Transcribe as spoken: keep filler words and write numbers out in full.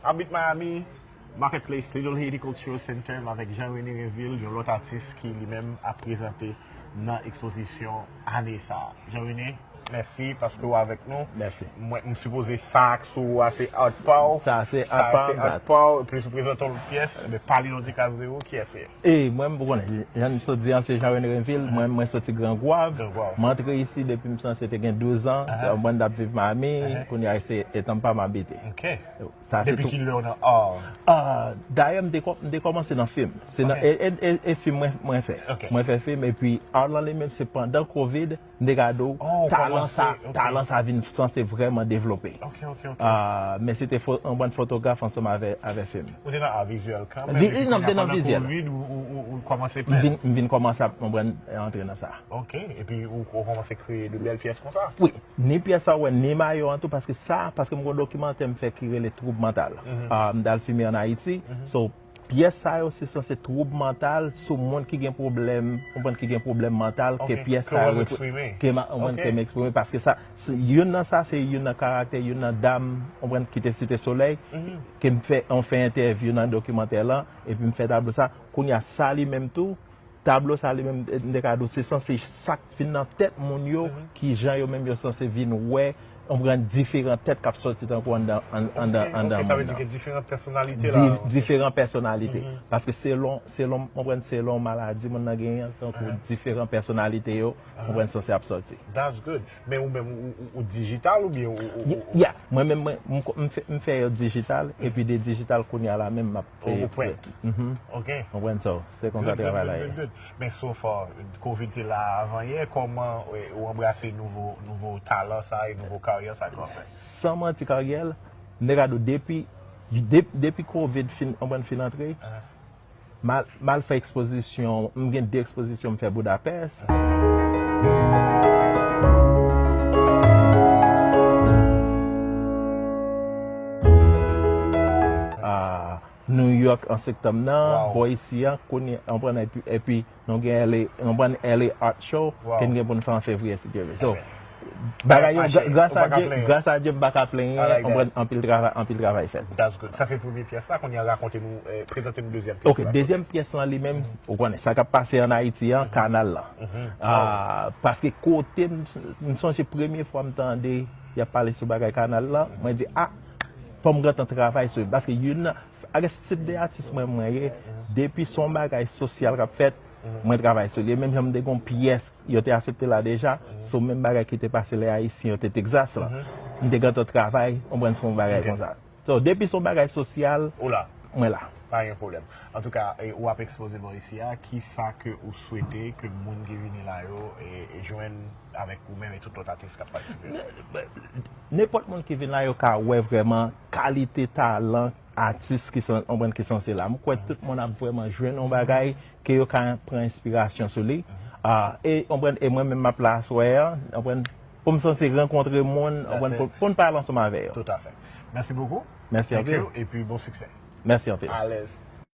Abit Miami, Marketplace Little Haiti Cultural Center, m avèk Jean René Renvil, yon lòt atis ki li menm ap prezante nan ekspozisyon ane sa a. Jean René, mèsi paske w avèk nou. Mèsi. Mwen, m sipoze sa k sou ou a se art pa w. Sa se art pa m, art pa w. Plis ou prezante yon lòt pyès, men pale nou ti kras de ou, kiyès se? E mwen, ou konnen, jan m sot di an, se Jean René Renvil. Mwen, mwen soti Gran Gwav. Gran Gwav. M antre isi depi m sanse te gen douz an. Mwen t ap viv Miami. Kounye a, se Etanpa m abite. Ok. Sa se Depi tou- ki lè w nan art? Ah, dayè, m te kò- m te kòmanse nan fim. Se nan, Ok. e, e, e, e fim mwen, mwen fè. Ok. Mwen fè fim, epi art lan li menm, se pandan covid, m te ka di w, Oh, talan sa, kòmanse, ok. talan sa vin sanse vrèman devlope. Ok, ok, ok. Ah, men se te fo- yon bann fotograf ansanm avè, avè fim. Ou te nan art vizyèl kanmenm, Vi- epi non, m kounye te a, nan pandan vizyèl. covid, ou, ou, ou, ou kòmanse M pèn. vin, m vin kòmanse ap konprann, e, antre nan sa. Ok, epi ou, ou kòmanse kreye de bèl pyès konsa? Wi, ni pyès sa w wè, ni mayo an tou, paske sa, paske m gen yon dokimantè m fè ki rele Twoub Mantal. Ah, m t al filme ann Ayiti. So, pyès sa yo, se sanse twoub mantal sou moun ki gen pwoblèm, konprann ki gen pwoblèm mantal, ke Ok, pyès ke sa yo w ap repre- eksprime. ke ma- konprann Ok. ke m eksprime, paske sa, se- youn nan sa, se youn nan karaktè, youn nan dam, konprann ki te Site Solèy, ke m fè, m fè entèvyou nan dokimantè lan, epi m fè tablo sa. Kounye a, sa li menm tou, tablo sa li menm, m te ka di w, se sanse sa k vin nan tèt moun yo, ki jan yo menm yo sanse vin wè, konprann diferan tèt k ap sòti tankou anndan, an- anndan, Ok, anndan ok, sa vle moun di nan. ke diferan pèsonalite la. Di- diferan pèsonalite. Paske selon, selon, konprann, selon maladi moun nan genyen, tankou diferan pèsonalite yo, konprann, sanse ap sòti. That's good. Men ou menm, ou, ou, ou dijital oubyen ou, ou, Ye- ou- Yeah, mwen menm, mwen, m, m fè, m fè yo dijital, epi de dijital kounye a la menm m ap Ou, ou print. Mhm. Ok. Konprann sa, se konsa Good, good, travay la good, ye. good, good. Men so far, covid se la avan yè, kòman, e, ou anbrase nouvo, nouvo talan sa e nouvo karyè sa ke w ap fè? San manti, karyè l, m te ka di w depi, de- depi covid fin, konprann, fin antre, m al, m al fè ekspozisyon, m gen de ekspozisyon m fè Budapest. Ah, New York an septanm nan, Wow. bò isi an, kounye, konprann, epi, epi nou gen L A, konprann, L A Art Show, Wow. ke n gen pou n fè an fevriye, si Dye vle. So, Ok. bagay yo, Mache, gra- gras ou pa a ka Dye, plenyen. gras a Dye, m pa ka plenyen, I like that. konprann, anpil travay, anpil travay fèt. That's good. Sa se premye pyès la, kounye a rakonte nou, eh, prezante nou dezyèm pyès Ok, la. dezyèm pyès lan li menm, ou konnen, sa k ap pase ann Ayiti an, kanal lan. Mhm. Ah, paske kote m, m sonje premye fwa m tande y ap pale sou bagay kanal lan, mwen di, ah, fò m gentan travay sou li. Paske youn nan, I guess, tip de atis mwen, mwen ye, depi se yon bagay sosyal k ap fèt, mwen travay sou li. E menm jan m te gen yon pyès, yo te aksepte la deja, se menm bagay ki te pase lè Ayisyen yo te Texas la. M te gentan travay, konprann, sou yon bagay Ok. konsa. So, depi se yon bagay sosyal, Ou la. mwen la. Pa gen pwoblèm. Antouka, e, ou ap ekspoze bò isi a, ki sa ke ou swete ke moun ki vini la yo, e, e jwenn avèk ou menm e tout lòt atis k ap patisipe yo? Nenpòt moun ki vin la, yo ka wè vrèman kalite talan atis ki san- konprann ki sanse la. M kwè tout moun ap vrèman jwenn yon bagay ke yo ka pran enspirasyon sou li. Ah, e, konprann, e mwen menm m ap la aswè a, konprann, pou m sanse rankontre moun, konprann, pou, pou n pale ansanm avè yo. Tout à fait. Merci beaucoup. Mèsi Thank anpil. you, epi bon siksè. Mèsi anpil. Alèz.